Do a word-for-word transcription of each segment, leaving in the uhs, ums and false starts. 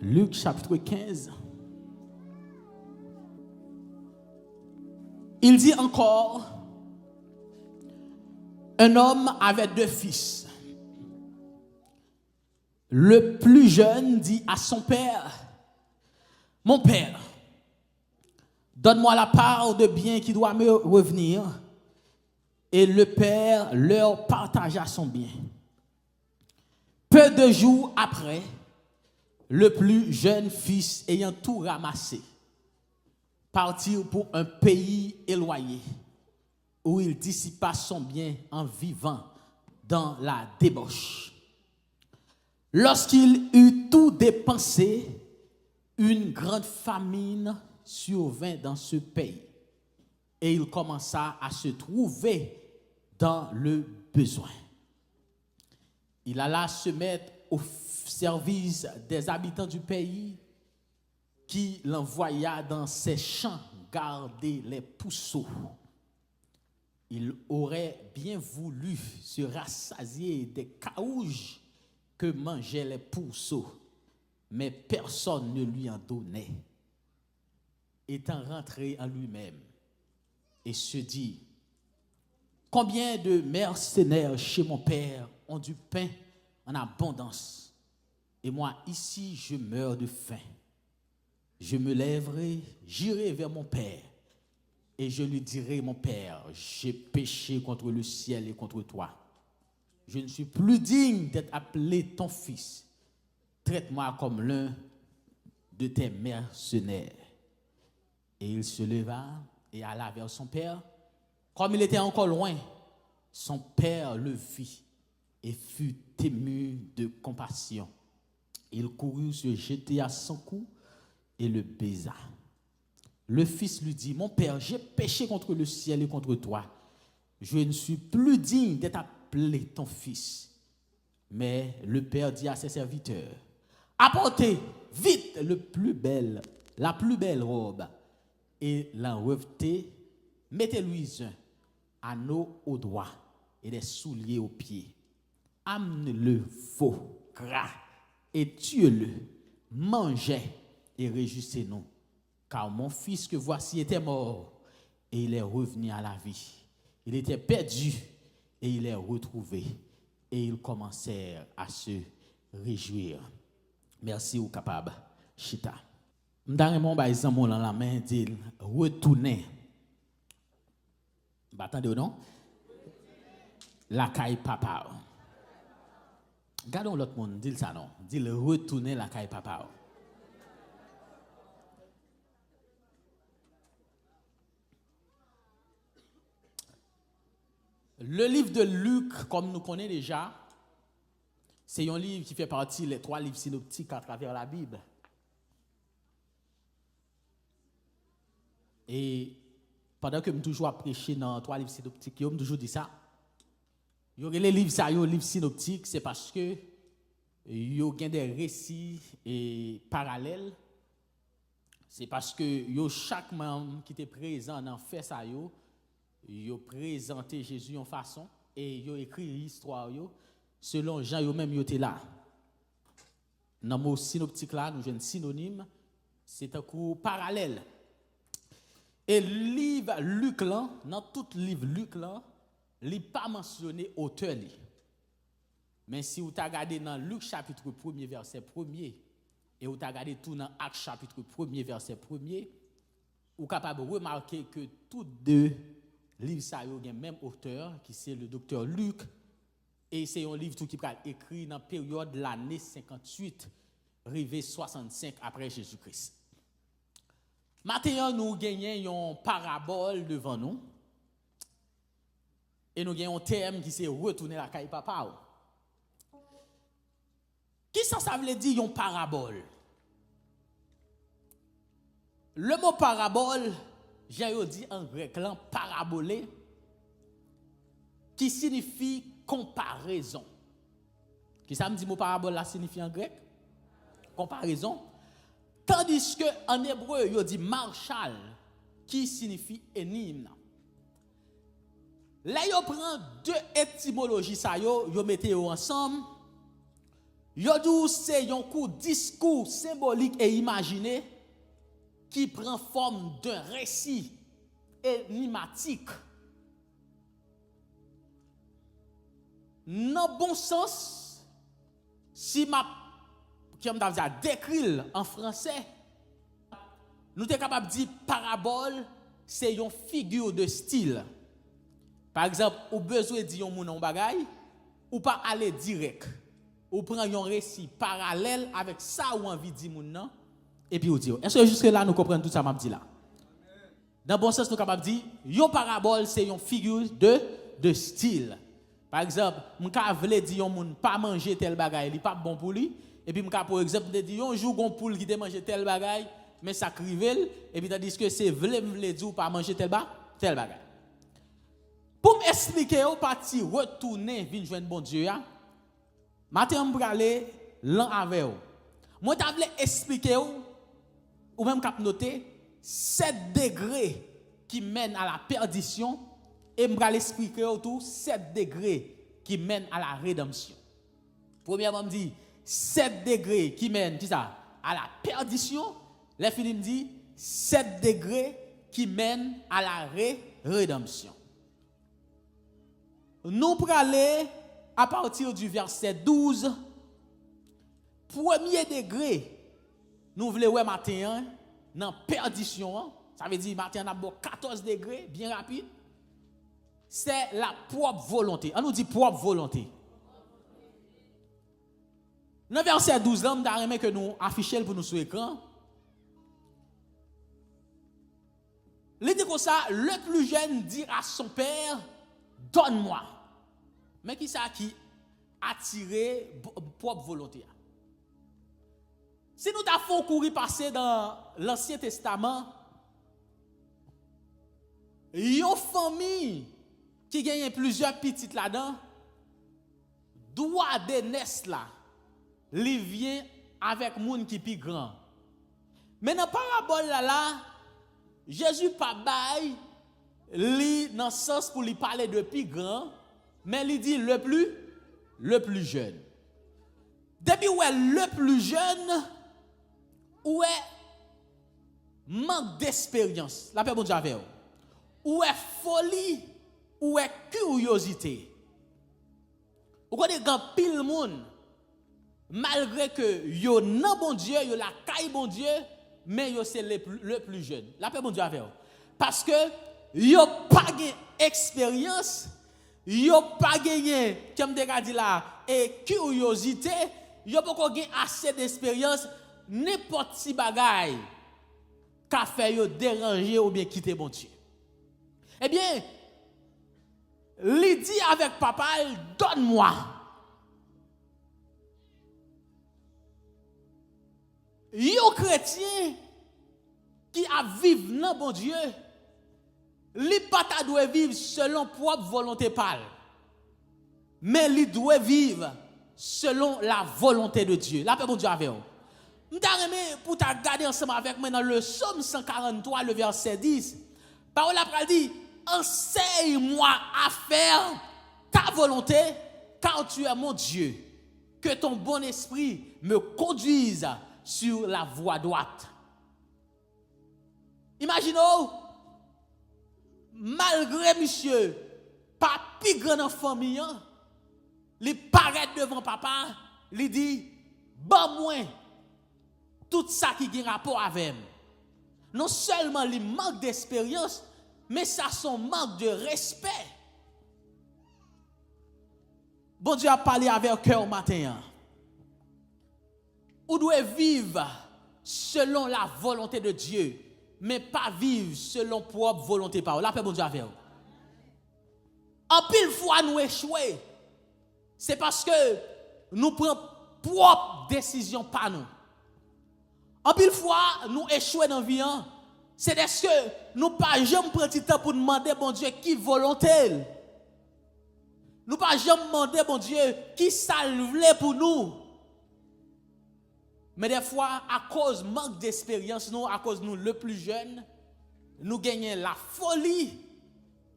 Luc chapitre quinze. Il dit encore, un homme avait deux fils. Le plus jeune dit à son père, mon père, donne-moi la part de bien qui doit me revenir. Et le père leur partagea son bien. Peu de jours après, le plus jeune fils, ayant tout ramassé, partit pour un pays éloigné, où il dissipa son bien en vivant dans la débauche. Lorsqu'il eut tout dépensé, une grande famine survint dans ce pays, et il commença à se trouver dans le besoin. Il alla se mettre au service des habitants du pays, qui l'envoya dans ses champs garder les pourceaux. Il aurait bien voulu se rassasier des carouges que mangeaient les pourceaux, mais personne ne lui en donnait. Étant rentré en lui-même, et se dit, combien de mercenaires chez mon père ont du pain en abondance, et moi ici je meurs de faim. Je me lèverai, j'irai vers mon père, et je lui dirai, mon père, j'ai péché contre le ciel et contre toi. Je ne suis plus digne d'être appelé ton fils. Traite-moi comme l'un de tes mercenaires. Et il se leva et alla vers son père. Comme il était encore loin, son père le vit et fut ému de compassion. Il courut se jeter à son cou et le baisa. Le fils lui dit, mon père, j'ai péché contre le ciel et contre toi. Je ne suis plus digne d'être appelé ton fils. Mais le père dit à ses serviteurs, apportez vite le plus belle, la plus belle robe et l'enrevêtez, mettez-lui un anneau au doigt et des souliers aux pieds. Amenez le veau gras et tuez-le, mangez et réjouissez-nous. Car mon fils que voici était mort et il est revenu à la vie. Il était perdu et il est retrouvé. Et ils commencèrent à se réjouir. Mèsi, ou kapab chita. M ta renmen w bay zanmi w lan lanmen, di l, retounen. M pa tande w non. Lakay papa w. Gade yon lòt moun, di l sa non. Di l, retounen lakay papa w. Le livre de Luc, comme nous connaissons déjà, c'est un livre qui fait partie des trois livres synoptiques à travers la Bible. E pandan ke m toujou ap preche nan twa liv sinoptik yo, m toujou di sa. Yo rele liv sa yo liv sinoptik, se paske yo gen de resi e paralèl. Se paske yo chak manm ki te prezan nan fè sa yo, yo prezante Jezi yon fason e yo ekri istwa yo selon jan yo menm yo te la. Nan mo sinoptik la, nou jwenn sinonim, se tankou paralèl. E liv Lik lan, nan tout liv Lik lan, li pa mansyone otè li. Men si w ta gade nan Lik chapit premye, vèsè premye, e w ta gade tou nan Ak chapit premye, vèsè premye, ou kapab remake ke tout de liv sa yo gen menm otè, ki se le doktè Lik, e se yon liv tou ki pral ekri nan peryòd lane senkanntuit rive swasannsenk apre Jezi Kris. Maten an, nou genyen yon parabòl devan nou. E nou gen yon tèm ki se retounen lakay papa w. Kisa sa vle di yon parabòl? Le mo parabòl, jan yo di an grèk lan, parabole, ki siyifi konparezon. Kisa m di mo parabòl la siyifi an grèk? Konparezon. Tandiske an ebre, yo di marshal, ki siyifi enigm nan. Lè yo pran de etimoloji sa yo, yo mete yo ansanm, Yo di w se yon kou diskou senbolik e imajine ki pran fòm d'un récit énigmatique. Nan bon sans, si m ap, kòman m ta di a, dekri l an fransè, nou te kapab di parabòl se yon figure de style. Pa egzanp, ou bezwen di yon moun yon bagay, ou pa ale dirèk. Ou pran yon resi paralèl avèk sa ou anvi di moun nan, epi ou di yo. Èske jiske la nou konprann tout sa m ap di la? Nan bon sans, nou kapab di, yon parabòl se yon figure de, de style. Pa egzanp, m ka vle di yon moun pa manje tèl bagay, li p ap bon pou li, epi m ka pran egzanp, m te di yon jou gon poul ki te manje tèl bagay, men sa k rive l, epi tandiske se vle m vle di w pa manje tèl ba, tèl bagay. Pou m esplike w pati retounen vin jwenn Bondye a, maten an m prale lan avè w. Mwen ta vle esplike w, ou menm k ap note, sèt degre ki mèn a la pèdisyon, e m pral esplike w tou sèt degre ki mèn a la redanmsyon. Premyèman, m di sèt degre ki mèn, kisa? A la pèdisyon. Lè fini, m di sèt degre ki mèn a la re, redanmsyon. Nou prale apati di vèsè douz. Premye degre nou vle wè maten an nan pèdisyon an, sa vle di maten an n ap ba w katòz degre, byen rapid, se la pwòp volonte. An nou di pwòp volonte. Nan vèsè douz lan, m ta renmen ke nou afiche l pou nou sou ekran. Li di konsa, le plus jeune dit à son père, donne-moi. Men kisa ki atire pwòp volonte a? Si nou ta fè yon kouri pase nan Lansyen Testaman, yon fanmi ki genyen plizyè pitit ladan, dwa de nès la, li vyen avèk moun ki pi gran. Men nan parabòl la la, Jezi pa bay li nan sans pou li pale de pi gran, men li di le plus, le plus jeune. Depi w wè le plus jeune, ou wè mank desperyans. Lapè Bondye avè w. Ou wè foli, ou wè kiryozite. Ou konnen gen anpil moun, malgre ke yo nan Bondye, yo lakay Bondye, men yo se le, le plus jeune. Lapè Bondye avè w. Paske yo pa gen eksperyans, yo pa genyen, kè m te ka di la, e kiryozite, yo poko gen ase desperyans, nenpòt ti bagay ka fè yo deranje oubyen kite Bondye. Ebyen, li di avèk papa l, donne-moi. Yon kretyen ki ap viv nan Bondye, li pa ta dwe viv selon pwòp volonte pa l, men li dwe viv selon la volonte de Dieu. Lapè Bondye avè w. M ta renmen pou w ta gade ansanm avèk mwen nan le Psaume cent quarante-trois, le verset dix. Pawòl la pral di, enseigne-moi à faire ta volonté, car tu es mon Dieu. Que ton bon esprit me conduise sur la voie droite. Imajine w, malgre misye pa pi gran nan fanmi an, li parèt devan papa, li di, ban mwen tout sa ki gen rapò avè m. Non sèlman li mank desperyans, men sa se yon mank de respè. Bondye ap pale avè kè w maten an. Ou dwe viv selon la volonte de Dieu, men pa viv selon pwòp volonte pa w. Lapè Bondye avè w. Anpil fwa nou echwe, se paske nou pran pwòp desizyon pa nou. Anpil fwa, nou echwe nan vi an, se dèske nou pa janm pran ti tan pou n mande Bondye ki volonte l. Nou pa janm mande Bondye ki sa l vle pou nou. Men dèfwa, akoz mank desperyans nou, akoz nou le plus jeune, nou genyen lafoli,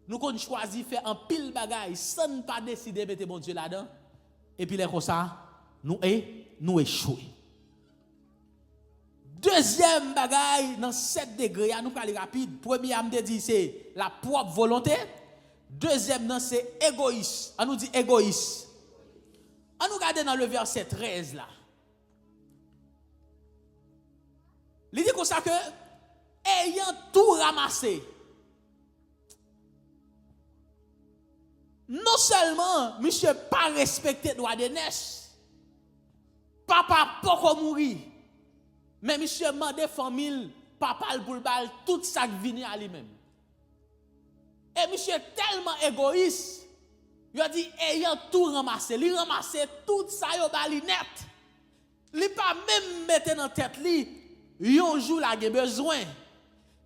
nou konn chwazi fè anpil bagay san n pa deside mete Bondye ladan. Epi lè konsa, nou e, nou echwe. Dezyèm bagay nan sèt degre a, nou prale rapid. Premye a, m te di se la pwòp volonte. Dezyèm nan se egoyis. An nou di egoyis. An nou gade nan le vèsè trèz la. Li di konsa ke, ayant tou ranmase, non sèlman misye pa respekte dwa de nès, papa poko mouri, men misye mande fanmi l, papa l pou l ba l tout sa k vini a li menm. E misye tèlman egoyis, yo di ayant tou ranmase. Li ranmase tout sa yo ba li nèt. Li pa menm mete nan tèt li, yon jou l a gen bezwen.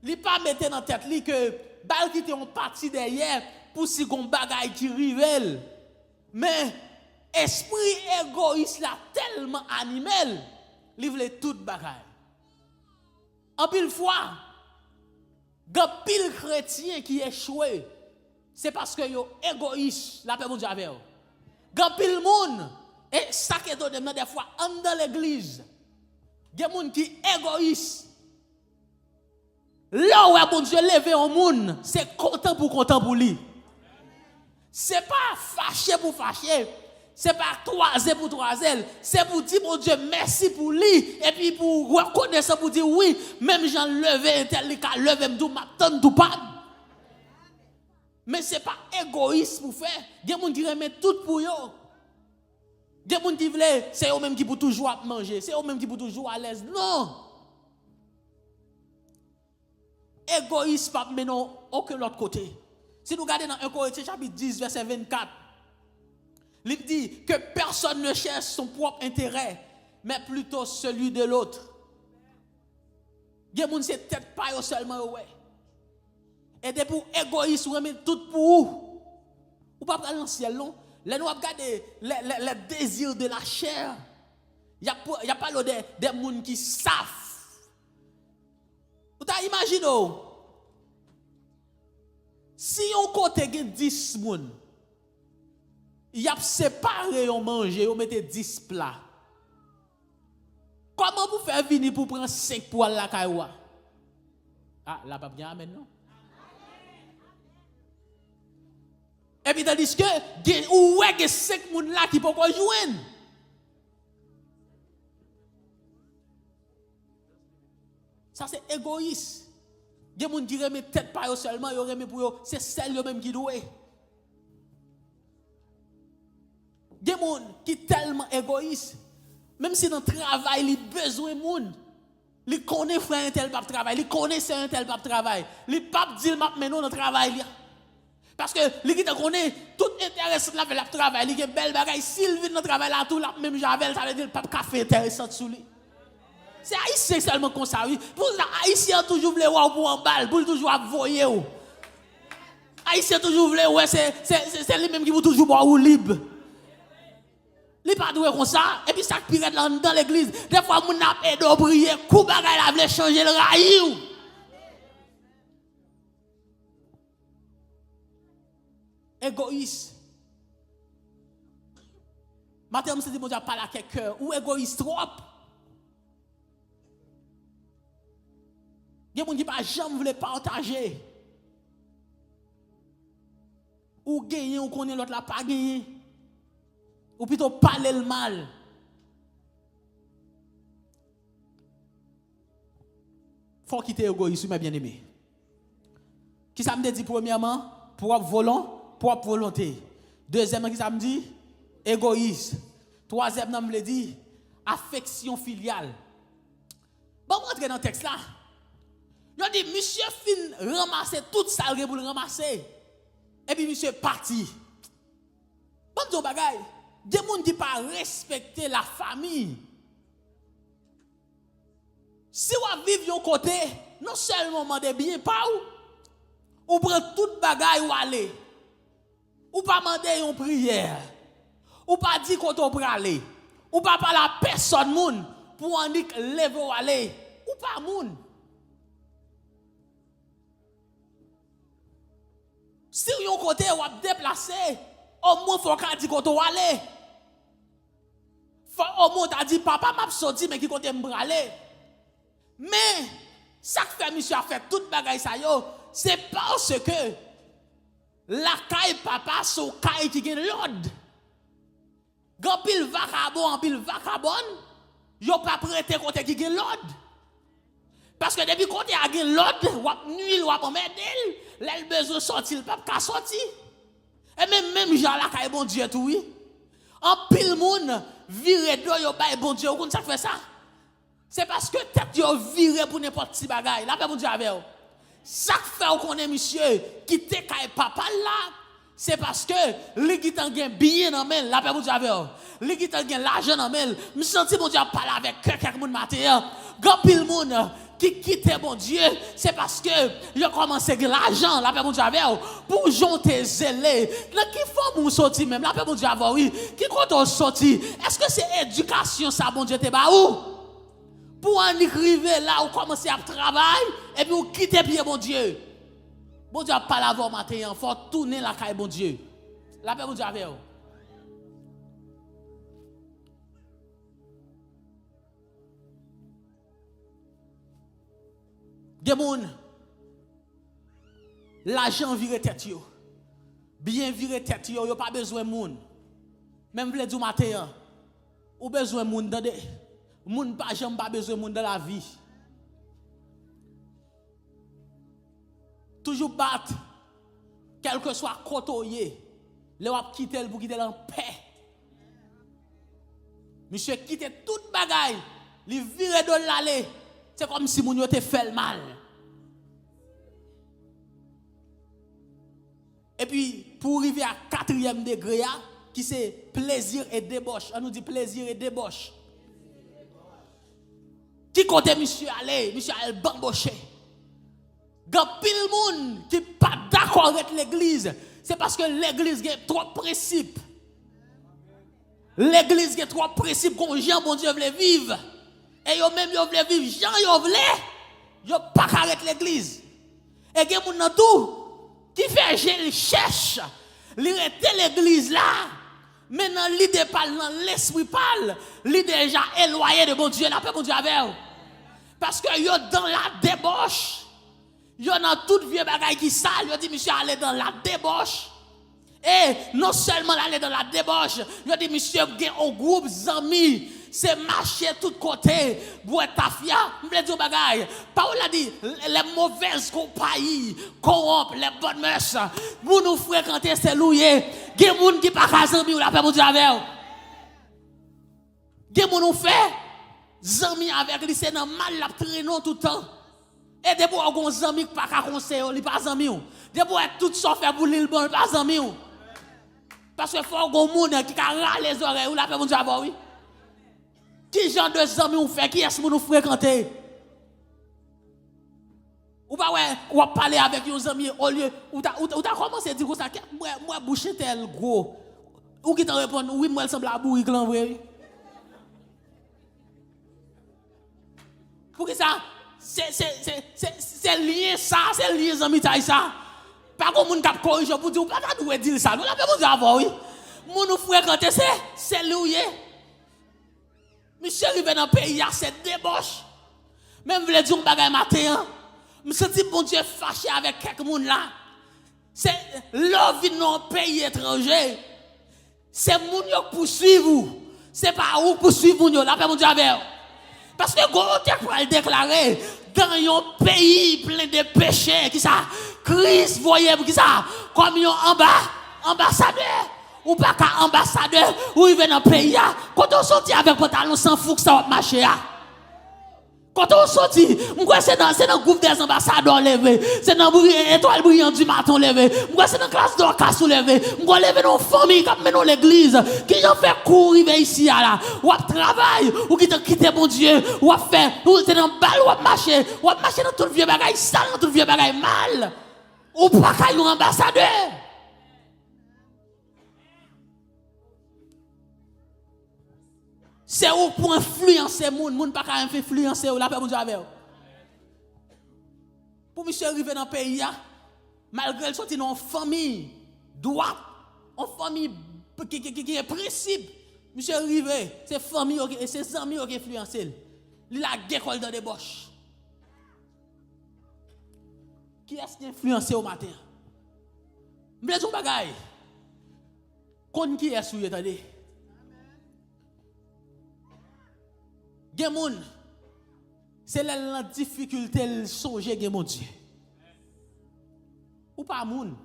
Li pa mete nan tèt li ke ba l kite yon pati dèyè pou si gon bagay ki rive l. Men, espri egoyis la tèlman anime l, li vle tout bagay. Anpil fwa, gen anpil kretyen ki echwe, se paske yo egoyis. Lapè Bondye avè w. Gen anpil moun, e sa k etone m nan, dèfwa, anndan legliz, gen moun ki egoyis. Lè w wè Bondye leve yon moun, se kontan pou kontan pou li. Se pa fache pou fache. Se pa twaze pou twaze l. Se pou di Bondye mèsi pou li. Epi pou rekonesan pou di wi, menm jan l leve entèl, li ka leve m tou, m ap tann tou pa m. Men se pa egoyis pou fè. Gen moun ki renmen tout pou yo. Gen moun ki vle, se yo menm ki pou toujou ap manje. Se yo menm ki pou toujou alèz. Non! Egoyis p ap mennen w okenn lòt kote. Si nou gade nan en Korentyen chapit dis, vèsè vennkat, li di, que personne ne cherche son propre intérêt, mais plutôt celui de l'autre. Gen moun se tèt pa yo sèlman yo wè. E depi w egoyis, ou renmen tout pou ou, ou pa pral nan syèl non. Lè nou ap gade les, les, les désirs de la chair, y ap, y ap pale w de, de moun ki saf. Ou ta imajine w, si yon kote gen dis moun, y ap separe yon manje, yo mete dis pla. Kòman pou fè vini pou pran senk pou al lakay ou a? Ah, la p ap gen amèn non. Epi tandiske gen, ou wè gen senk moun la ki poko jwenn. Sa se egoyis. Gen moun ki renmen tèt pa yo sèlman, yo renmen pou yo, se sèl yo menm ki dwe. Gen moun ki tèlman egoyis, menm si nan travay li bezwen moun, li konnen frè entèl p ap travay, li konnen sè entèl p ap travay, li p ap di l m ap mennen w nan travay li a. Paske li gentan konnen tout enteresan l ap fè, l ap travay, li gen bèl bagay. Si l vin nan travay la tou, l ap menm jan avè l, sa vle di l p ap ka fè enteresan sou li. Se Ayisyen sèlman konsa, wi. Pou sa, Ayisyen an toujou vle wè w pou anba l, pou l toujou ap voye w. Ayisyen toujou vle wè se, se, se, se li menm ki pou toujou ba w woulib. Li pa dwe konsa. Epi sa k pi rèd la, anndan legliz, dèfwa moun nan ap ede w priye, kou bagay la vle chanje, l rayi w. Egoyis. Maten an, m santi Bondye ap pale ak kè, ou egoyis twòp. Gen moun ki pa janm vle pataje. Ou genyen, ou konnen lòt la pa genyen. Ou pito pale l mal. Fò w kite egoyis, wi, mè byeneme. Kisa m te di premyèman? Pwòp volon, pwòp volonte. Dezyèm nan, kisa m di? Egoyis. Twazyèm nan, m vle di afeksyon filyal. Bon, m rantre nan tèks la. Yo di, misye fin ranmase tout sa l gen pou l ranmase. Epi misye pati. Ban m di w bagay. Gen moun ki pa respekte lafanmi. Si w ap viv yon kote, non sèlman w mande byen pa w, ou pran tout bagay ou ale. Ou pa mande yon priyè. Ou pa di kote w prale. Ou pa pale a pèsòn moun pou annik leve w ale. Ou pa moun. Si w yon kote w ap deplase, omwen fò w ka di kote w ale. Fò omwen w ta di, "Papa, m ap soti, men ki kote m prale?" Men, sa k fè misye ap fè tout bagay sa yo, se paske lakay papa se yon kay ki gen lòd. Gen anpil vakabon, anpil vakabòn, yo p ap rete kote ki gen lòd. Paske depi kote a gen lòd, w ap nwi l, w ap anmède l. Lè l bezwen sòti, l p ap ka sòti. E men menm jan lakay Bondye tou, wi. Anpil moun vire do yo bay Bondye. Ou konn sa k fè sa? Se paske tèt yo vire pou nenpòt ti bagay. Lapè Bondye avè w. Sa k fè w konnen misye kite kay papa l la, se paske li gentan gen byen nan men l. Lapè Bondye avè w. Li gentan gen lajan nan men l. M santi Bondye ap pale avèk kè kèk moun maten an. Gen anpil moun ki kite Bondye, se paske yo kòmanse gen lajan. Lapè Bondye avè w. Pou jan w te zele. Nan ki fanmi w soti menm? Lapè Bondye avè w, wi. Ki kote w soti? Èske se edikasyon sa Bondye te ba ou? Pou annik rive la, ou kòmanse ap travay, epi ou kite pye Bondye. Bondye ap pale avè w maten an, fò w tounen lakay Bondye. Lapè Bondye avè w. Gen moun, lajan vire tèt yo. Byen vire tèt yo, yo pa bezwen moun. Men m vle di w maten an, ou bezwen moun, tande. Moun pa janm pa bezwen moun nan lavi. Toujou bat, kèlkeswa kote w ye, lè w ap kite l pou kite l anpè. Misye kite tout bagay, li vire do l ale. Se kòmsi moun yo te fè l mal. Epi, pou w rive a katriyèm degre a, ki se plezi e debòch. An nou di plezi e debòch. Ki kote misye ale? Misye al banboche. Gen anpil moun ki pa dakò ret legliz. Se paske legliz gen twòp prensip. Legliz gen twòp prensip, gon jan Bondye vle viv. E yo menm yo vle viv jan yo vle. Yo pa ka ret legliz. E gen moun nan tou ki fè je l chèch. Li rete legliz la, men nan lide pa l, nan lespri pa l, li deja elwaye de Bondye. Lapè Bondye avè w. Paske yo dans la débauche. Yo nan tout vye bagay ki sal, yo di misye ale dans la débauche. E non sèlman l ale dans la débauche, yo di misye gen yon gwoup zanmi, se mache tout kote, bwè tafya. M vle di yon bagay, pawòl la di, les mauvaises compagnies corrompent les bonnes mœurs. Moun ou frekante, se li w ye. Gen moun ki pa ka zanmi w, lapè Bondye avè w. Gen moun ou fè zanmi avèk li, se nan mal l ap trennen w tout tan. E depi w wè w gen yon zanmi k pa ka konseye w, li pa zanmi w. Depi w wè tout sa w fè pou li, l bon, li pa zanmi w. Paske fò w gen yon moun ki ka rale zòrèy ou, lapè Bondye avè w, wi. Ki jan de zanmi w fè? Kiyès moun ou frekante? Ou pa wè, w ap pale avèk yon zanmi, olye, ou ta, ou ta, ou ta kòmanse di konsa, "Kèt, m wè, m wè bouch entèl gwo." Ou gentan reponn, "Wi, m wè l sanble a bourik lan vre, wi." Poukisa? Se, se, se, se, se lyen sa, se lyen zanmitay sa. Pa gon moun k ap korije w pou di w pa ta dwe di l sa. Non, lapè Bondye avè w, wi. Moun ou frekante, se, se li w ye. Misye rive nan peyi a, se debòch. Men m vle di yon bagay maten an. M santi Bondye fache avèk kèk moun la. Se lè w vin nan yon peyi etranje, se moun yo k pouswiv ou. Se pa ou k pouswiv moun yo. Lapè Bondye avè w. Paske gon yon tèks pral deklare, dans yon peyi plen de peche, kisa? Kris voye m, kisa? Kòm yon anba, anbasadè. Ou pa ka anbasadè, ou rive nan peyi a. Kote w soti avèk pantalon san fouk sa w ap mache a? Kote w soti? M kwè se nan, se nan gwoup dèz anbasadè w leve. Se nan bri-, etwal briyan di maten w leve. M kwè se nan klas Dòkas ou leve. M kwè w leve nan yon fanmi k ap mennen w legliz. Kijan w fè kou w rive isi a la? W ap travay, ou gentan kite Bondye, w ap fè, ou te nan bal, w ap mache, w ap mache nan tout vye bagay sal, nan tout vye bagay mal. Ou pa ka yon anbasadè. Se ou pou enfliyanse moun, moun pa ka enfliyanse ou, lapè Bondye avè w. Pou misye rive nan peyi a, malgre l soti nan yon fanmi dwat, yon fanmi ki, ki, ki, ki gen prensip, Misye rive, se fanmi yo, se zanmi yo ki enfliyanse l. Li lage kò l nan debòch. Kiyès ki enfliyanse w maten an? M vle di w yon bagay. Konn kiyès ou ye, tande. Gen moun, se lè l nan difikilte l sonje gen Bondye. Ou pa moun.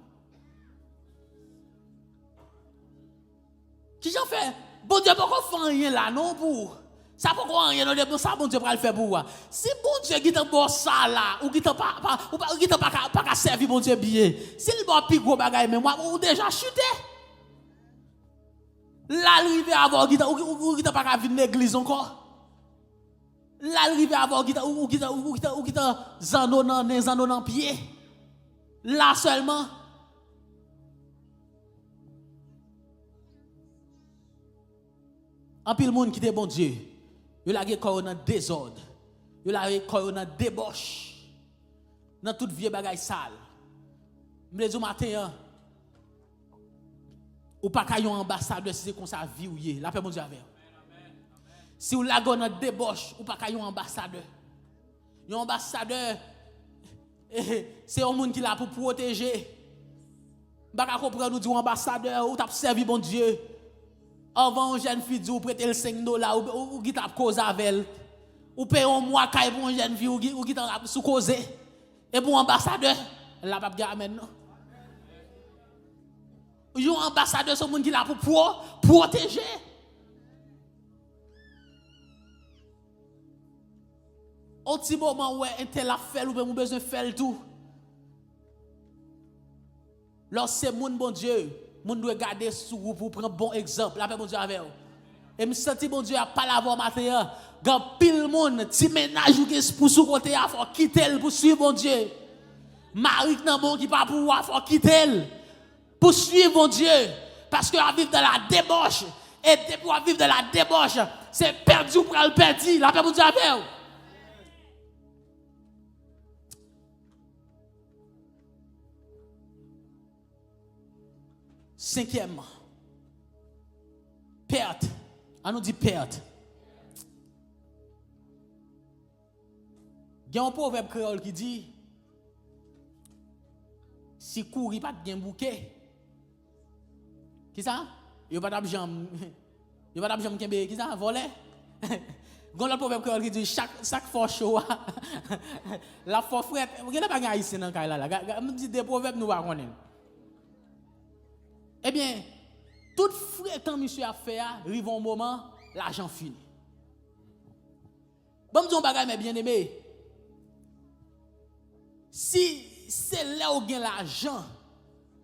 Kijan fè? Bondye poko fè anyen la non pou ou. Sa poko anyen non, de bon sa Bondye pral fè pou ou a. Si Bondye gentan ba w sa la, ou gentan pa, pa, ou pa, ou gentan pa ka, pa ka sèvi Bondye byen. Si l ba w pi gwo bagay menm, w ap, ou deja chite. La l rive avè w, ou gentan, ou, ou, ou gentan pa ka vin legliz ankò. La l rive avè w, ou gentan, ou, ou gentan, ou, ou gentan, ou gentan zanno nan nen, zanno nan pye. La sèlman. Anpil moun kite Bondye. Yo lage kò yo nan dezòd. Yo lage kò yo nan debòch. Nan tout vye bagay sal. M vle di w maten an, ou pa ka yon anbasadè si se konsa vi w ye. Lapè Bondye avè w. Si w lage w nan debòch, ou pa ka yon anbasadè. Yon anbasadè, se yon moun ki la pou pwoteje. M pa ka konprann ou di w anbasadè, ou t ap sèvi Bondye. Anvan yon jèn fi di w prete l senk dola, ou, ou, ou gentan ap koze avè l. Ou peye yon mwa kay pou yon jèn fi, ou, gen- ou gentan ap sou koze. Epi w anbasadè, la p ap gen amèn non. Yon anbasadè se yon moun ki la pou pwo, pwoteje. On ti moman ou wè entèl ap fè l, ou menm ou bezwen fè l tou. Lè w se moun Bondye, moun dwe gade sou ou pou w pran bon egzanp. Lapè Bondye avè w. E m santi Bondye ap pale avè w maten an. Gen anpil moun, ti mennaj ou gen pou sou kote a, fò w kite l pou swiv Bondye. Mari k nan men w ki pa pou ou a, fò w kite l pou swiv Bondye. Paske w ap viv dans la débauche. E depi w ap viv dans la débauche, se pèdi ou pral pèdi. Lapè Bondye avè w. Senkyèmman, pèt. An nou di pèt. Gen yon pwovèb kreyòl ki di, si kouri pa t gen bouke, kisa? Yo pa t ap janm, yo pa t ap janm kenbe, kisa? Vòlè? Gen yon lòt pwovèb kreyòl ki di, chak, sa k fè w cho a, l ap fè w frèt. Genlè pa gen Ayisyen nan kay la, la. Ga- ga- M di de pwovèb nou pa konnen. Ebyen, tout frekan misye ap fè a, rive yon moman, lajan fini. Ban m di yon bagay, men byeneme. Si se lè w gen lajan,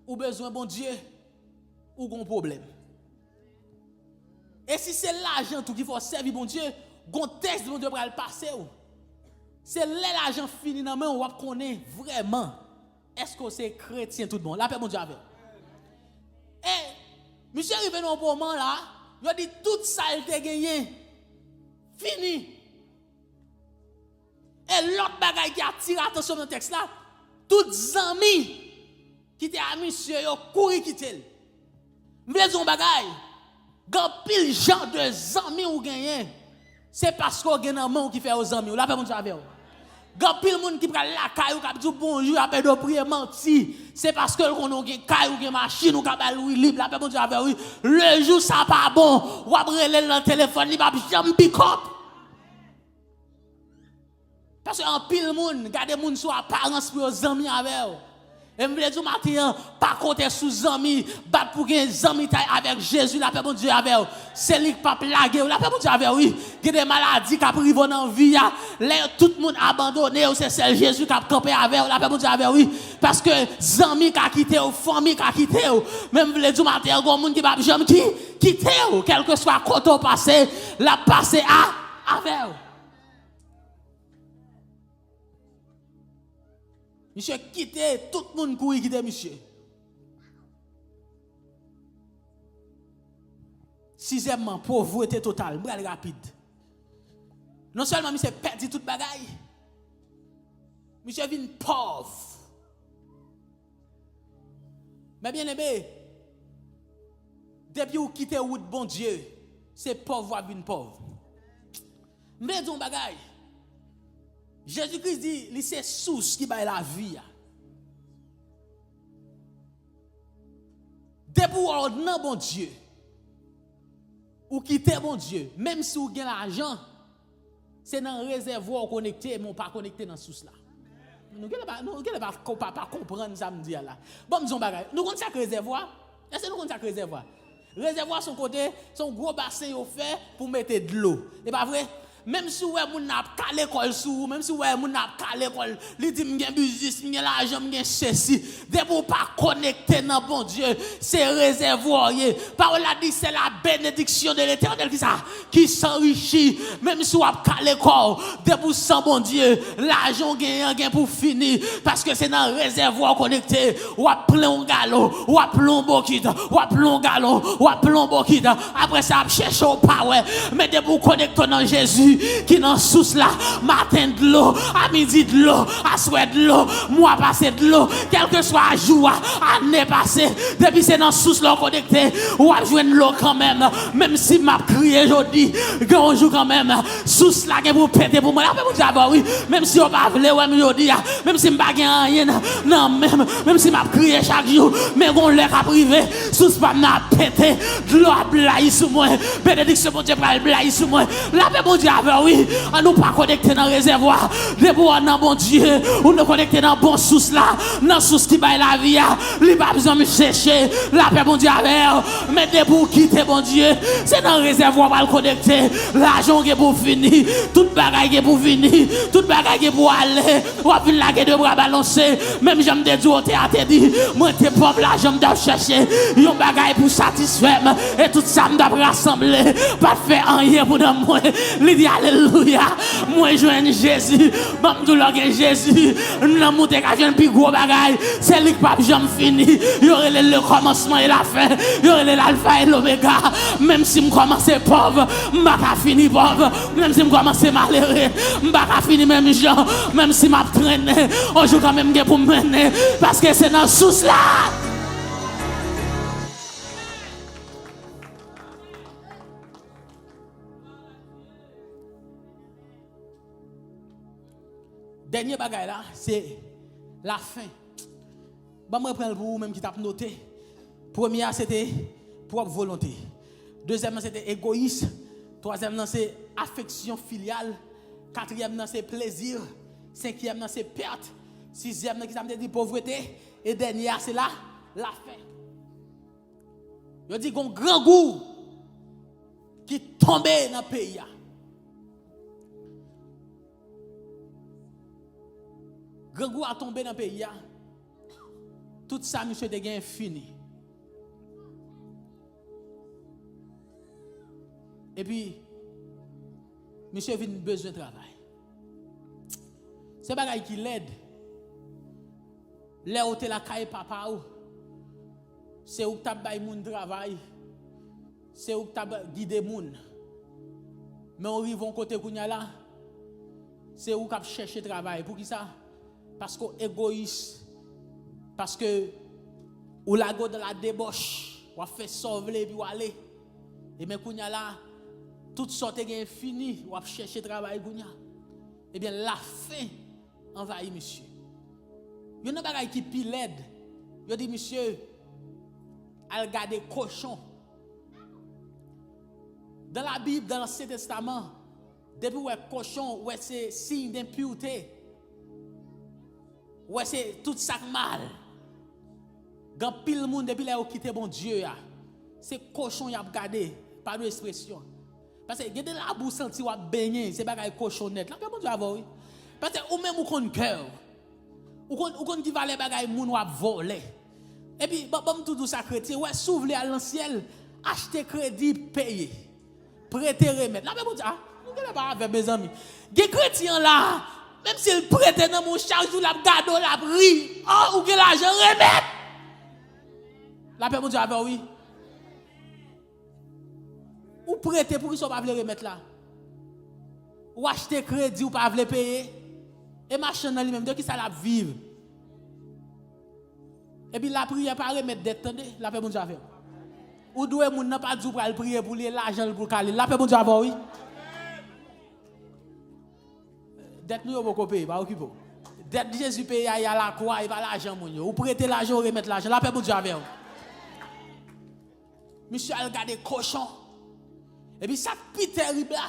ou bezwen Bondye, ou gon pwoblèm. E si se lajan tou ki fè w sèvi Bondye, gon tès Bondye pral pase w. Se lè lajan fini nan men w, w ap konnen vrèman èske w se kretyen tout bon. Lapè Bondye avè w. E misye rive nan yon moman la, yo di tout sa l te genyen fini. E lòt bagay ki atire atansyon nan tèks la, tout zanmi ki te a misye yo kouri kite l. M vle di yon bagay, gen anpil jan de zanmi ou genyen, se paske w gen nan men w ki fè yo zanmi w. Lapè Bondye avè w. Gen anpil moun ki pral lakay ou, k ap di w bonjou, y ap ede w priye manti. Se paske l konnen w gen kay, ou gen machin, ou ka ba l wi lib. Lapè Bondye avè w, wi. Lejou sa pa bon, w ap rele l nan telefòn, li p ap janm pick up. Paske anpil moun gade moun sou aparans pou yo zanmi avè w. E m vle di w maten an, pa konte sou zanmi, bat pou gen zanmitay avèk Jezi, lapè Bondye avè w. Se li k p ap lage w, lapè Bondye avè w, wi. Gen de maladi k ap rive w nan vi a. Lè tout moun abandone w, se sèl Jezi k ap kanpe avè w, lapè Bondye avè w, wi. Paske zanmi ka kite w, fanmi ka kite w. Men m vle di w maten an, gen yon moun ki p ap janm ki, kite w, kèlkeswa kote w pase, l ap pase a, avè w. Misye kite, tout moun kouri kite misye. Sizyèmman, povrete total. M pral rapid. Non sèlman misye pèdi tout bagay, misye vin pòv. Men byeneme, depi w kite wout Bondye, se pòv w ap vin pòv. M vle di yon bagay. Jezi Kris di li se sous ki bay lavi a. Depi w nan Bondye, ou kite Bondye, menm si w gen lajan, se nan rezèvwa w konekte, men w pa konekte nan sous la. Nou genlè pa, nou genlè pa, pa, pa konprann sa m di a la. Ban m di yon bagay. Nou konn sa k rezèvwa? Èske nou konn sa k rezèvwa? Rezèvwa se yon kote, se yon gwo basen yo fè pou mete dlo. E pa vre? Menm si w wè moun nan ap kale kò l sou ou, menm si w wè moun nan ap kale kò l, li di, "M gen biznis, m gen lajan, m gen sesi." Depi w pa konekte nan Bondye, se rezèvwa w ye. Pawòl la di, "C'est la bénédiction de l'Éternel ki sa? Qui s'enrichit." Menm si w ap kale kò w, depi w san Bondye, lajan w genyen an gen pou fini, paske se nan rezèvwa w konekte. W ap plen yon galon, w ap plen yon bokit, w ap plen yon galon, w ap plen yon bokit. Apre sa, ap chèche w pa wè. Men depi w konekte w nan Jezi, ki nan sous la, maten dlo, a midi dlo, aswè dlo, mwa pase dlo, kèlkeswa jou a, ane pase, depi se nan sous la w konekte, w ap jwenn dlo kanmenm. Menm si m ap kriye jodi, gen yon jou kanmenm, sous la gen pou pete pou mwen. Lapè Bondye avè w, wi. Menm si yo pa vle wè m jodi a, menm si m pa gen anyen nan, nan men m, menm si m ap kriye chak jou, men gon lè k ap rive, sous pa m nan ap pete, dlo ap blayi sou mwen, benediksyon Bondye pral blayi sou mwen. Lapè Bondye avè w, wi. An nou pa konekte nan rezèvwa. Depi w nan Bondye, ou nou konekte nan bon sous la, nan sous ki bay lavi a, li p ap janm seche. Lapè Bondye avè w. Men depi w kite Bondye, se nan rezèvwa w pral konekte. Lajan w gen pou fini, tout bagay gen pou fini, tout bagay gen pou ale. W ap vin lage de bra balanse. Menm jan m te di w, otè a te di, mwen te pòv, lajan m t ap chèche yon bagay pou satisfè m, e tout sa m t ap rasanble pa t fè anyen pou nanm mwen. Li di, alelouya, mwen jwenn Jezi. Ban m di w, lè w gen Jezi, nanm ou te ka jwenn pi gwo bagay. Se li k p ap janm fini. Yo rele l le kòmansman e la fen. Yo rele l alfa e lomega. Menm si m kòmanse pòv, m pa ka fini pòv. Menm si m kòmanse malere, m pa ka fini menm jan. Menm si m ap trennen, yon jou kanmenm gen pou m mennen. Paske se nan sous la. Dènye bagay la, se lafen. Ban m reprann l pou ou menm ki t ap note. Premye a, se te pwòp volonte. Dezyèm nan, se te egoyis. Twazyèm nan, se afeksyon filyal. Katriyèm nan, se plezi. Senkyèm nan, se pèt. Sizyèm nan, ki sa m te di? Povrete. E dènye a, se la, lafen. Yo di gon grangou ki tonbe nan peyi a. Grangou a tonbe nan peyi a. Tout sa misye te gen fini. Epi, misye vin bezwen travay. Se bagay ki lèd. Lè ou te lakay papa ou, se ou k t ap bay moun travay, se ou k t ap gide moun. Men ou rive yon kote kounye a la, se ou k ap chèche travay. Poukisa? Paske w egoyis. Paske ou lage w dans la débauche. W ap fè sa w vle epi w ale. Ebyen, kounye a la, tout sa w te gen fini, w ap chèche travay kounye a. Ebyen, lafen anvayi misye. Youn nan bagay ki pi lèd, yo di misye al gade kochon. Dan Labib, dan Ansyen Testaman, depi w wè kochon, w wè se siy denpirte. W wè se tout sa k mal. Gen anpil moun, depi lè yo kite Bondye a, se kochon y ap gade, padon ekspresyon. Paske gen de labou w santi w ap benyen, se bagay kochon nèt. Lapè Bondye avè w, wi. Paske ou menm ou konn kè w. Ou konn, ou konn ki valè bagay moun w ap vòlè. Epi, ban, ban m tou di w sa, kretyen, w wè, si w vle al nan syèl, achte kredi, peye. Prete, remèt. Lapè Bondye, a, nou genlè pa avè m, mezanmi. Gen kretyen la, menm si l prete nan men w chak jou, l ap gade w, l ap ri. O, ou gen lajan, remèt. Lapè Bondye avè w, wi. Ou prete, poukisa w pa vle remèt la? Ou achte kredi, ou pa vle peye. E machann nan li menm, de kisa l ap viv? Epi lapriyè pa remèt dèt, tande, lapè Bondye avè w. Ou dwe moun nan pa di w pral priye pou li, e lajan l pou l kale. Lapè Bondye avè w, wi. Dèt nou yo poko peye, pa okipe w. Dèt Jezi peye a, y a lakwa, e pa lajan moun yo. Ou prete lajan, ou remèt lajan. Lapè Bondye avè w. Misye al gade kochon. Epi sa k pi tèrib la,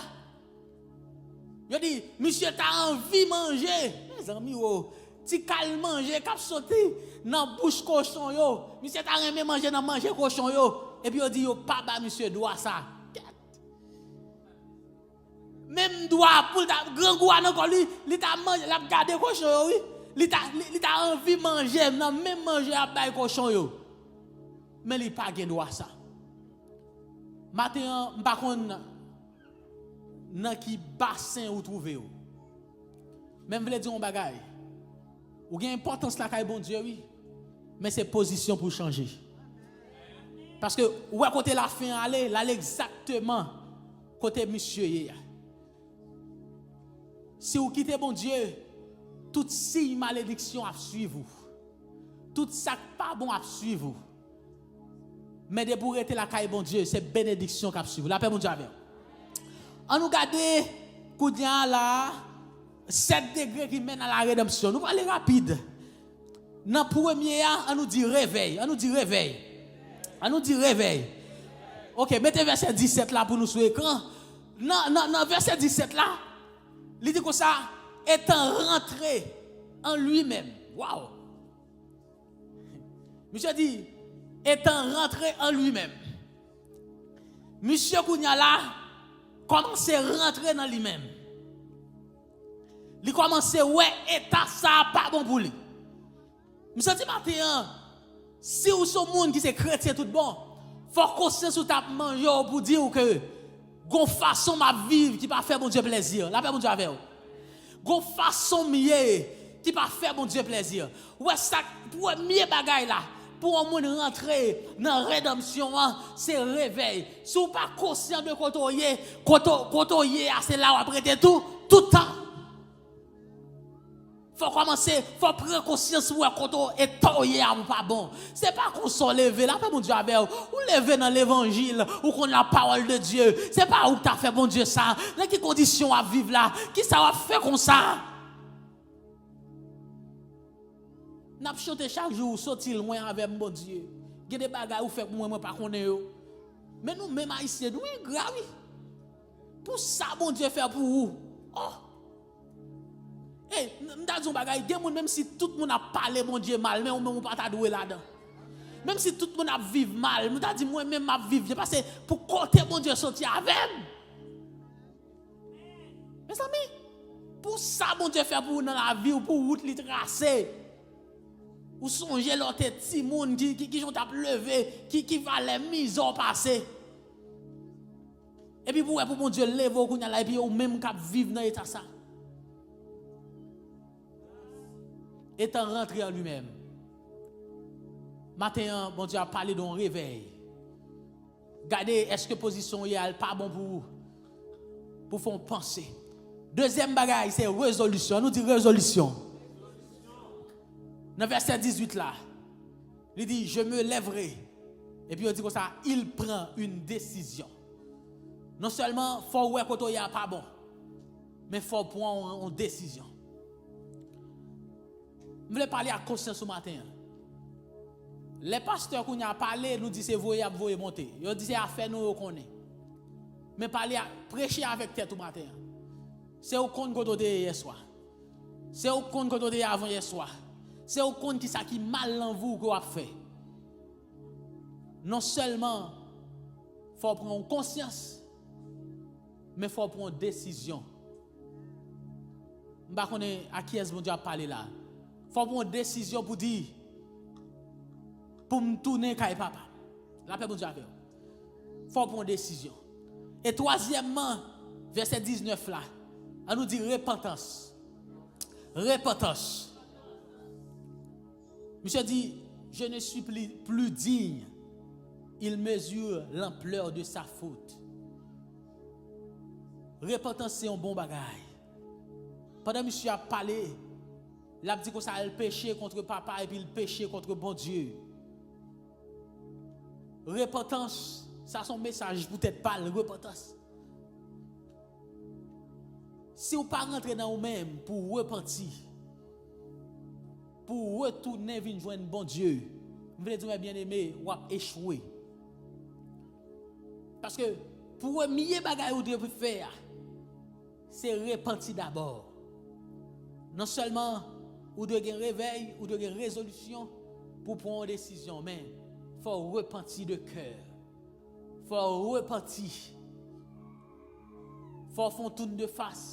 yo di, misye ta anvi manje. Mezanmi, wo, ti kal manje k ap soti nan bouch kochon yo. Misye ta renmen manje nan manje kochon yo. Epi yo di yo pa ba misye dwa sa. Menm dwa pou l ta, grangou a nan kò li, li ta manje, l ap gade kochon yo, wi. Li ta, li, li ta anvi manje nan menm manje y ap bay kochon yo. Men li pa gen dwa sa. Maten an, m pa konn nan ki basen ou twouve w. Men m vle di w yon bagay. Ou gen enpòtans lakay Bondye, wi. Men se pozisyon pou w chanje. Paske ou wè kote lafen an ale, l ale egzakteman kote misye ye a. Si w kite Bondye, tout siy malediksyon ap swiv ou. Tout sa k pa bon ap swiv ou. Men depi w rete lakay Bondye, se benediksyon k ap swiv ou. Lapè Bondye avè w. Ann nou gade kounye a la, sèt degre ki mennen a la redanmsyon. Nou prale rapid. Nan premye a, ann nou di revèy. Ann nou di revèy. Ann nou di revèy. Ok, mete vèsè disèt la pou nou sou ekran. Nan, nan, nan vèsè disèt la, li di konsa, étant rentré en lui-même. Waw! Misye di, étant rentré en lui-même. Misye kounye a la, kòmanse rantre nan li menm. Li kòmanse wè eta sa a pa bon pou li. M santi maten an, si w se yon moun ki se kretyen tout bon, fò konsyans ou t ap manje w pou di w ke gon fason m ap viv ki pa fè Bondye plèzi. Lapè Bondye avè w. Gon fason m ye ki pa fè Bondye plèzi. Ou wè sa k premye bagay la, pou yon moun rantre nan redanmsyon an, se revèy. Si w pa konsyan de kote w ye, kote, kote w ye a, se la w ap rete tou, tout tan. Fò kòmanse, fò pran konsyans pou wè kote w, eta w ye a ou pa bon. Se pa konsa w leve, lapè Bondye avè w. Ou leve nan levanjil, ou konn la parole de Dieu. Se pa ou k ta fè Bondye sa. Nan ki kondisyon w ap viv la? Kisa w ap fè konsa? N ap chante chak jou, ou soti lwen avè m, Bondye. Gen de bagay ou fè pou mwen, mwen pa konnen yo. Men nou menm Ayisyen, nou engra, wi. Pou sa Bondye fè pou ou. Oh! Ey, m, m ta di yon bagay, gen moun, menm si tout moun ap pale Bondye mal, men ou menm ou pa ta dwe ladan. Menm si tout moun ap viv mal, m ta di mwen menm m ap viv byen, paske pou kote Bondye soti avè m. Mezanmi, pou sa Bondye fè pou ou nan lavi w, pou wout li trase. Ou sonje lè w te timoun, ki, ki, kijan w t ap leve, ki, ki valè mizè w pase. Epi pou wè pou Bondye leve w kounye a la, epi ou menm k ap viv nan eta sa. Étant rentré en lui-même. Maten an, Bondye ap pale de yon revèy. Gade, èske pozisyon w ye a, l pa bon pou ou? Pou fè yon panse. Dezyèm bagay, se rezolisyon. Nou di rezolisyon. Nan vèsè dizuit la, li di, je me lèverai. Epi yo di konsa, il prend une décision. Non sèlman, fò w wè kote w ye a pa bon, men fò w pran yon, yon desizyon. M vle pale ak konsyans ou maten an. Lè pastè kounye a pale, nou di se voye y ap voye monte. Yo di se afè nou yo konnen. Men pale a, preche avèk tèt ou maten an. Se ou konn kote w te ye yèswa. Se ou konn kote w te ye avan yèswa. Se ou konn kisa ki mal nan vi w ke w ap fè. Non sèlman fò w pran yon konsyans, men fò w pran yon desizyon. M pa konnen a kiyès Bondye ap pale la. Fò w pran yon desizyon pou di, pou m tounen kay papa m. Lapè Bondye avè w. Fò w pran yon desizyon. E twazyèmman, vèsè diznèf la, ann nou di repantans. Repantans. Misye di, je ne suis plus, plus digne. Il mesure l'ampleur de sa faute. Repantans se yon bon bagay. Pandan misye ap pale, l ap di konsa, l peche kont papa epi l peche kont Bondye. Repantans, sa se yon mesaj pou tèt pa l, repantans. Si w pa rantre nan ou menm pou w repanti, pou w retounen vin jwenn Bondye, m vle di w, byeneme, w ap echwe. Paske premye bagay ou dwe fè a, se repanti dabò. Non sèlman ou dwe gen revèy, ou dwe gen rezolisyon pou pran yon desizyon, men fò w repanti de kè. Fò w repanti. Fò w fè yon tourn de fas.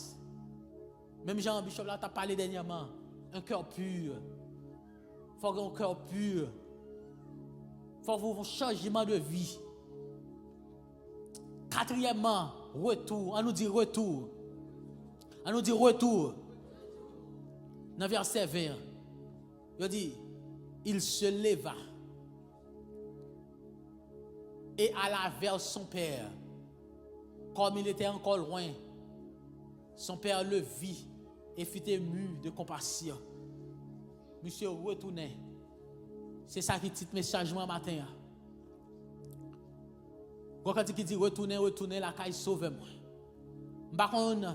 Menm jan Bishop la t ap pale dènyèman, un cœur pur. Fò w gen yon kè pi. Fò w fè yon chanjman de vi. Katriyèmman, retou. An nou di retou. An nou di retou. Nan vèsè ven an, yo di, il se leva et alla vers son père. Comme il était encore loin, son père le vit et fut ému de compassion. Misye retounen. Se sa ki tit mesaj mwen maten an. Gon kantik ki di, retounen, retounen lakay Sovè mwen. M pa konn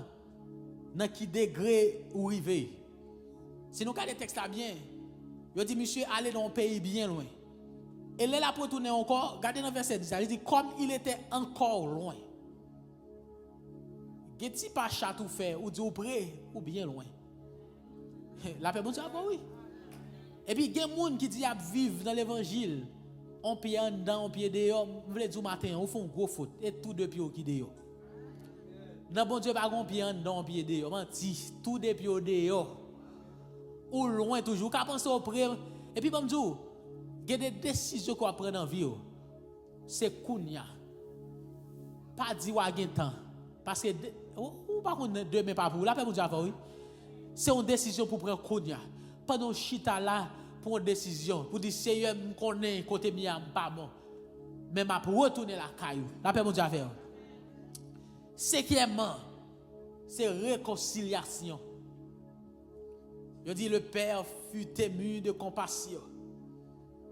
nan ki degre ou rive. Si nou gade tèks la byen, yo di misye ale nan yon peyi byen lwen. E lè l ap retounen ankò, gade nan vèsè dis la, li di, comme il était encore loin. Gen ti pa chat ou fè, ou di ou pre, ou byen lwen. Lapè Bondye avè w, wi. Epi gen moun ki di y ap viv nan levanjil, on pye anndan, on pye deyò. M vle di w maten an, ou fè yon gwo fot. E tou de pye w ki deyò. Nan Bondye pa gen on pye anndan, on pye deyò. Manti, tou de pye w deyò. Ou lwen toujou. Ou ka panse w pre. Epi ban m di w, gen de desizyon ke w ap pran nan vi w. Se kounya. Pa di w a gen tan. Paske de, ou, ou pa konn demen pa pou ou. Lapè Bondye avè w, wi. Se yon desizyon pou pran kounya. Pandan w chita la, pran yon desizyon. Pou di, Seyè, m konnen kote m ye a, m pa bon. Men m ap retounen lakay ou. Lapè Bondye avè w. Senkyèmman, se rekonsilyasyon. Yo di, le père fut ému de compassion.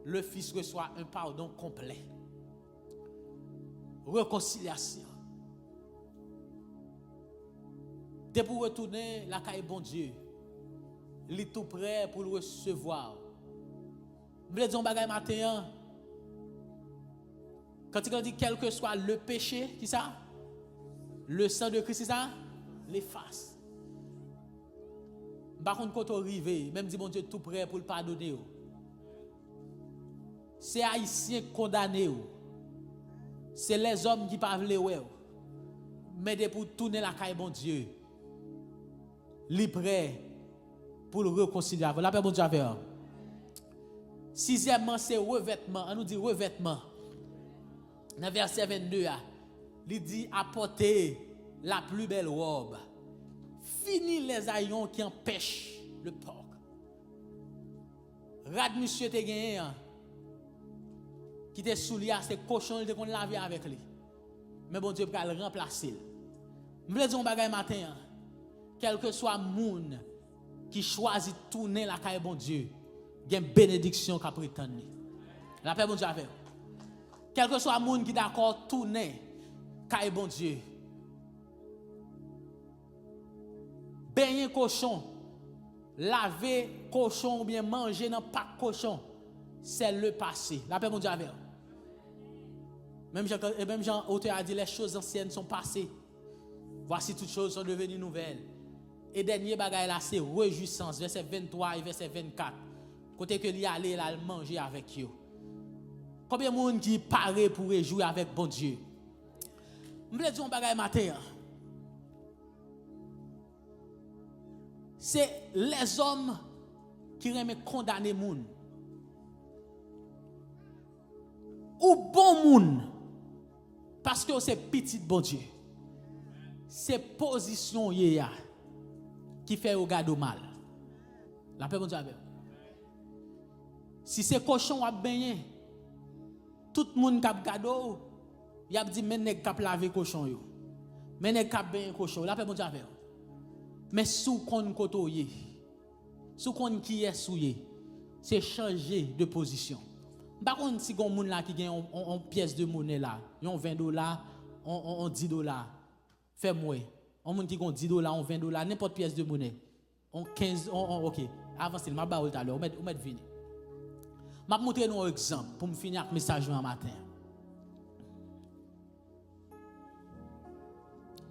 Le fils reçoit un pardon complet. Rekonsilyasyon. Depi w retounen lakay Bondye, li tou prè pou l resevwa w. M vle di yon bagay maten an. Kantik la di, quel que soit le péché, ki sa? Le sang de Christ, ki sa? L efase. M pa konn kote w rive, men m di Bondye tou prè pou l padone w. Se Ayisyen k kondane w. Se lèzòm ki pa vle wè w. Men depi w tounen lakay Bondye, li prè pou l rekonsilye avè w. Lapè Bondye avè w. Sizyèmman, se revètman. An nou di revètman. Nan vèsè vennde a, li di, apportez la plus belle robe. Fini les haillons qui empêchent le porc. Rad misye te genyen an, ki te sou li a, se kochon li te konn lave avèk li. Men Bondye pral ranplase l. M vle di yon bagay maten an. Kèlkeswa moun ki chwazi tounen lakay Bondye, gen benediksyon k ap ret tann li. Lapè Bondye avè w. Kèlkeswa moun ki dakò tounen kay Bondye, benyen kochon, lave kochon oubyen manje nan pak kochon, c'est le passé. Lapè Bondye avè w. Menm jan, menm jan otè a di, les choses anciennes sont passées. Voici toutes choses sont devenues nouvelles. E dènye bagay la, se rejwisans, vèsè venntwa e vèsè vennkat. Kote ke li ale, l al manje avèk yo. Konbyen moun ki pare pou rejwi avèk Bondye? M vle di yon bagay maten an. Se lèzòm ki renmen kondane moun. Ou bon moun paske w se pitit Bondye. Se pozisyon w ye a ki fè yo gade w mal. Lapè Bondye avè w. Si se kochon w ap benyen, tout moun k ap gade w, y ap di, men nèg k ap lave kochon yo. Men nèg k ap benyen kochon yo. Lapè Bondye avè w. Men si w konn kote w ye, si w konn kiyès ou ye, se chanje de pozisyon. M pa konn si gon moun la ki gen yon, yon, yon pyès de monè la, yon ven dola, yon, yon, yon dis dola. Fè m wè. Yon moun ki gon dis dola, yon ven dola, nenpòt pyès de monè. Yon kenz, yon, yon, ok. Avanse l, m ap ba ou l talè. Ou mèt, ou mèt vini. M ap montre nou yon egzanp pou m fini ak mesaj mwen an maten an.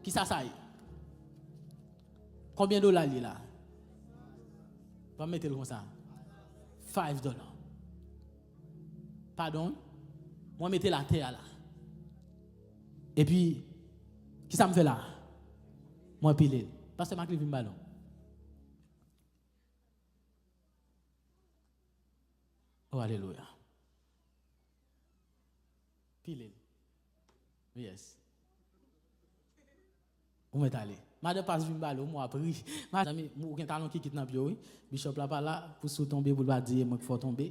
Kisa sa ye? Konbyen dola l ye la? Ban m mete l konsa. Five dollar. Padon, wi. Mwen mete l atè a la. Epi, kisa m fè la? Mwen pile l. Pastè Marc, li vin ba nou. Oh, alelouya. Pile l. Yes. Ou mèt ale. Madan pas vin bale, ou mwa pri. Mezanmi, ou gen talon kikit nan pye w, wi. Bishop la pa la pou si w tonbe pou l pa di e mwen k fè w tonbe.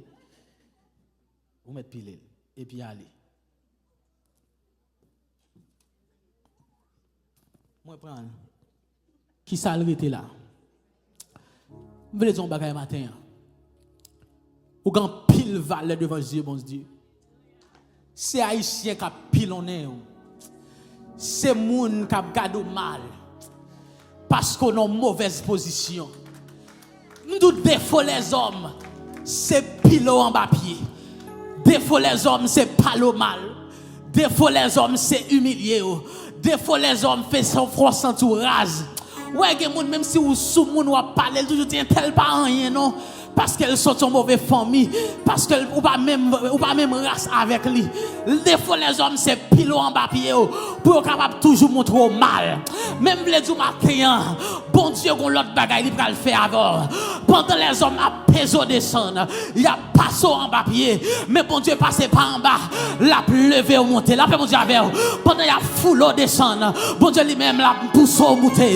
Ou mèt pile l. Epi ale. Mwen pran l. Kisa l rete la? M vle di yon bagay maten an. Ou gen anpil valè devan zye Bondye. Se Ayisyen k ap pilonnen w. Se moun k ap gade w mal. Paske w nan yon movèz pozisyon. M di w defo lèzòm, se pile w anba pye. Defo lèzòm, se pale w mal. Defo lèzòm, se imilye w. Defo lèzòm, fè sa w fè w santi w raz. Ou wè, gen moun, menm si ou sou moun, w ap pale, l toujou di, entèl pa anyen, non. Paske l soti yon move fanmi. Paske l, ou pa menm, ou pa menm ras avèk li. Defo lèzòm, se pile w anba pye w. Pou yo kapab toujou montre w mal. Men m vle di w maten an, Bondye gon lòt bagay li pral fè avè w. Pandan lèzòm ap peze w desann, y ap pase w anba pye, men Bondye pase pa anba, l ap leve w monte. Lapè Bondye avè w. Pandan y ap foule w desann, Bondye li menm l ap pouse w moute.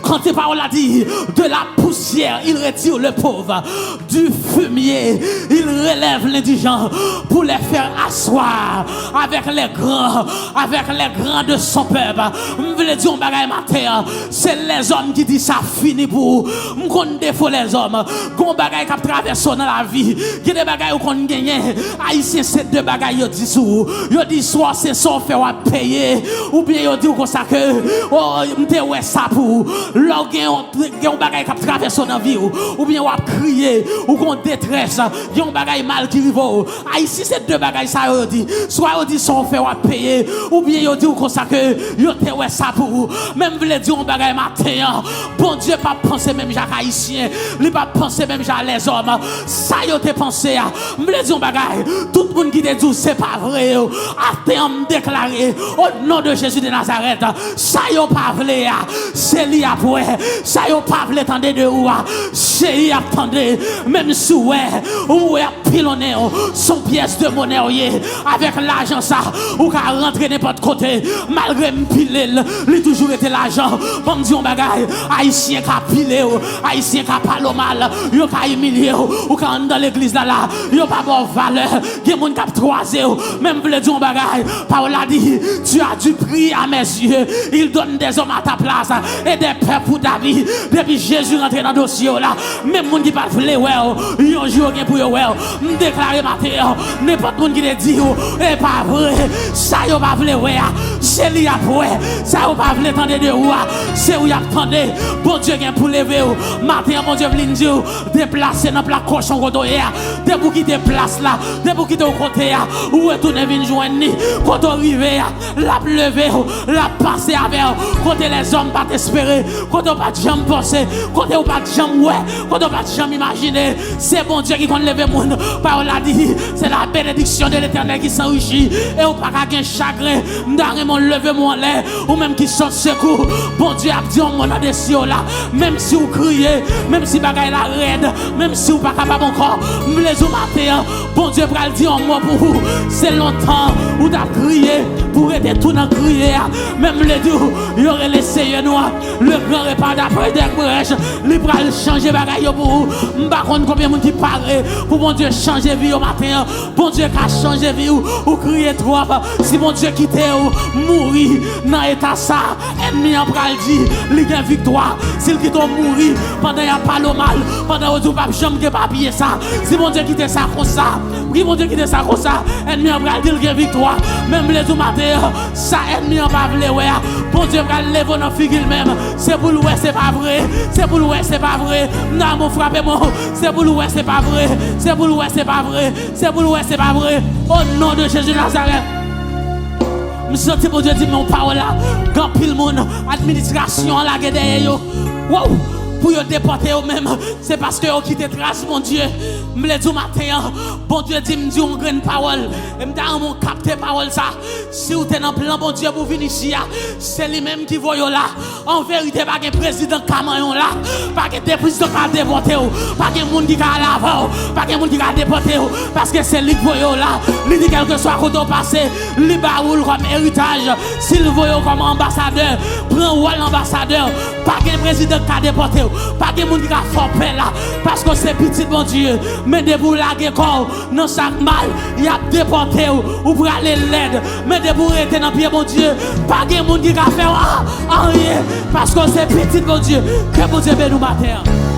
Kante pawòl la di, de la poussière, il retire le pauvre. Du fumier, il relève l'indigent pour les faire asseoir avec les grands, avec les grands de son peuple. M vle di yon bagay maten an, se lèzòm ki di sa fini pou ou. M konn defo lèzòm. Gon bagay k ap travèse w nan lavi. Gen de bagay ou konn genyen. Ayisyen se de bagay yo di sou ou. Yo di swa se sa w fè w ap peye, oubyen yo di w konsa ke, oh, m te wè sa pou ou. Lè w gen yon, gen yon bagay k ap travèse w nan vi w, oubyen w ap kriye, ou gon detrès, gen yon bagay mal ki rive w. Ayisyen se de bagay sa yo, yo di. Swa yo di sa w fè w ap peye, oubyen yo di w konsa ke yo te wè sa pou ou. Men m vle di w yon bagay maten an, Bondye p ap panse menm jan ak Ayisyen, li p ap panse menm jan ak lèzòm. Sa yo te panse a, m vle di yon bagay, tout moun ki te di w se pa vre yo, maten an m deklare, o non de Jezi de Nazarèt, sa yo pa vle a, se li y ap wè. Sa yo pa vle tande de ou a, se li y ap tande. Menm si w wè, ou wè y ap pilonnen w, se yon pyès de monè w ye. Avèk lajan sa, ou ka rantre nenpòt kote. Malgre m pile l, li toujou rete lajan. Ban m di yon bagay, Ayisyen ka pile w, Ayisyen ka pale w mal, yo ka imilye w, ou ka anndan legliz la la, yo pa ba w valè. Gen moun k ap twaze w, men m vle di yon bagay. Pawòl la di, tu as du prix à mes yeux. Il donne des hommes à ta place et des pères pour ta vie. Depi Jezi rantre nan dosye w la, menm moun ki pa t vle wè w, yon jou yo gen pou yo wè w. M deklare maten an, nenpòt moun ki te di w, e pa vre, sa yo pa vle wè a, se li y ap wè. Sa yo pa vle tande de ou a, se ou y ap tande. Bondye gen pou leve w. Maten an, Bondye vin di w, deplase nan plak kochon kote w ye a. Depi w kite plas la, depi w kite w kote a, ou retounen vin jwenn li. Kote w rive a, l ap leve w, l ap pase avè w. Kote lèzòm pa t espere, kote w pa t janm panse, kote w pa t janm wè, kote w pa t janm imajine. Se Bondye ki konn leve moun. Pawòl la di, c'est la bénédiction de l'Éternel qui s'enrichit. E w pa ka gen chagren. M ta renmen w leve men w anlè. Ou menm ki sot sekou, Bondye ap di yon mo nan dosye w la. Menm si w kriye, menm si bagay la rèd, menm si w pa kapab ankò, m vle di w maten an, Bondye pral di yon mo pou ou. Se lontan ou t ap kriye, pou w rete tou nan kriye a. Men m vle di w, yo rele Seyè nou an, le grand repa d'après des brèches, li pral chanje bagay yo pou ou. M pa konn konbyen moun ki pare pou Bondye chanje vi yo maten an. Bondye ka chanje vi w. Ou kriye twòp. Si Bondye kite w mouri nan eta sa, ènmi an pral di li gen viktwa. Si l kite w mouri pandan y ap pale w mal, pandan yo di w p ap janm gen papye sa, si Bondye kite sa konsa, Ki Bondye kite sa konsa, ènmi an pral di l gen viktwa. Men m vle di w maten an, sa ènmi an pa vle wè a, Bondye pral leve w nan figi l menm. Se pou l wè se pa vre, se pou l wè se pa vre. Nan, mon frape mwen, se pou l wè se pa vre, se pou l wè se pa vre, se pou l wè se pa vre. O non de Jezi Nazarèt. M santi Bondye di m yon pawòl la. Gen anpil moun, administrasyon an lage dèyè yo. Wow! Pou yo depòte yo menm, se paske yo kite tras Bondye. M vle di w maten an, Bondye di m di w yon grenn pawòl. E m ta renmen w kapte pawòl sa. Si w te nan plan Bondye pou w vin isi a, se li menm ki voye w la. An verite, pa gen prezidan k ka manyen w la. Pa gen de prezidan k ka depòte w. Pa gen moun ki ka al avan w. Pa gen moun ki ka depòte w. Paske se li k voye w la. Li di kèlkeswa kote w pase, li ba ou l kòm eritaj. Si l voye w kòm anbasadè, pran wòl anbasadè. Pa gen prezidan k ka depòte w. Pa gen moun ki ka fè w pè la. Paske w se pitit Bondye. Men depi w lage kò w nan sa k mal, y ap depòte w. Ou prale lèd. Men depi w rete nan pye Bondye, pa gen moun ki ka fè w a- anyen. Paske w se pitit Bondye. Ke Bondye beni w maten an.